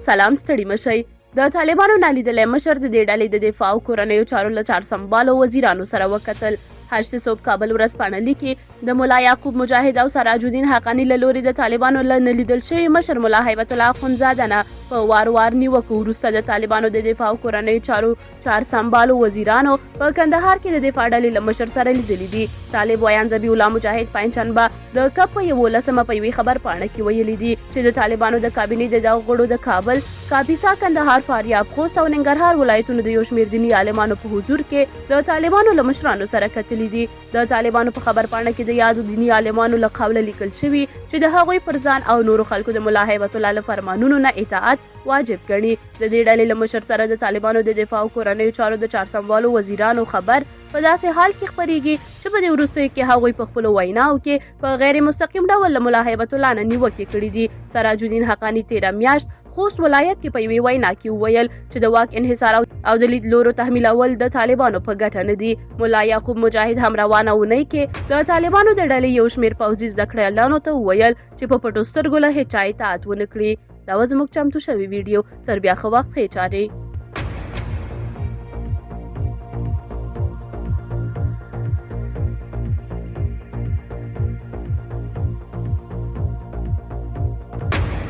سلام، ستړي مه شئ. د طالبانو نالیدلی مشر د دې ډلې د دفاع او کورنیو چارو له چارسمبالو وزیرانو سره وکتل. هشت صبح کابل ورځپاڼه لیکي، د ملا یعقوب مجاهد او سراج الدین حقاني له لوري د طالبانو له نه لیدل شوي مشر ملا هیبت الله اخوندزاده نه په وار وار نیوکو وروسته د طالبانو د دفاع او کورنیو چارو چارسمبالو وزیرانو په کندهار کې د دفاع ډلې له مشر سره لیدلي دي. طالب ویاند ذبیح الله مجاهد پنجشنبه د کب په 11مه په یوې خبرپاڼه کې ویلي دي چې د طالبانو د کابینې د دغو غړو د کابل، کاپیسا، کندهار، فاریاب، خوست او ننګرهار ولایتونو د یو شمېر دیني عالمانو په حضور کې د طالبانو له مشرانو سره کتلي دي. د طالبانو په خبرپاڼه کې د یادو دیني عالمانو له قوله لیکل شوي چې د هغوی پر ځان او نورو خلکو د ملا هیبت الله له فرمانونو نه اطاعت واجب ګڼي. د دې ډلې له مشر سره د طالبانو د دفاع او کورنیو چارو د چارسموالو وزیرانو خبر په داسې حال کې خپرېږي چې په دې وروستیو کې هغوی په خپلو ویناو کې په غیر مستقیم ډول له ملا هیبت الله نه نیوکې کړې دي. سراج الدین حقاني تېره میاشت خوست ولایت کې په یوې وینا کې وویل چې د واک انحصار او د لیدلورو تحمیلول د طالبانو په ګټه نه دي. ملا یعقوب مجاهد هم روانه اونۍ کې د طالبانو د ډلې یو شمېر پوځي زده کړیالانو ته وویل چې په پټو سترګو له هیچا اطاعت ونه کړي. دا وه زموږ چمتو شوې ویډیو. تر بیا ښه وخت، ښې چارې.